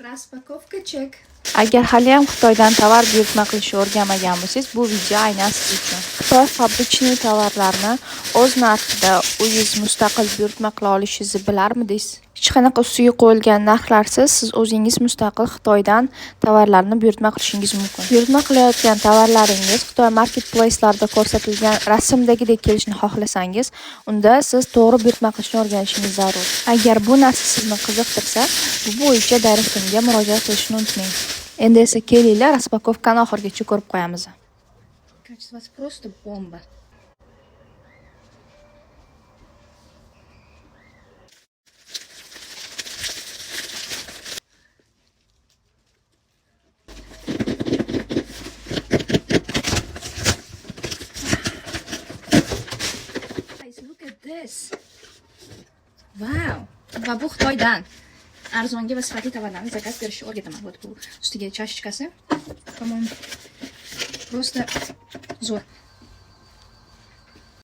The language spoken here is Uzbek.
Распаковка чек. Agar haliyam Xitoydan tovar buyurtma qilishni o'rganmagan bo'lsangiz, bu video aynan siz uchun. Xitoy фабричный tovarlarni o'z narxida o'zingiz mustaqil buyurtma qila olishingizni bilarmidingiz? Hech qanaqa ustiga qo'yilgan narxlarsiz siz o'zingiz mustaqil Xitoydan tovarlarni buyurtma qilishingiz mumkin. Buyurtma qilayotgan tovarlaringiz Xitoy marketplace'larida ko'rsatilgan rasmdagidek kelishini xohlasangiz, unda siz to'g'ri buyurtma qilishni o'rganishingiz zarur. Agar bu narsa sizni qiziqtirsa, bu bo'yicha direktimga murojaat qilishni unutmang. Endi esa kelinglar, распаковка ni oxirigacha ko'rib qo'yamiz. Качество просто бомба. Guys, look at this. Wow. Va bu Xitoydan arzonga va sifatli tovarlarni zakaz berishni o'rgataman. Вот bu ustiga чашечка si. По-моему, просто zo'r.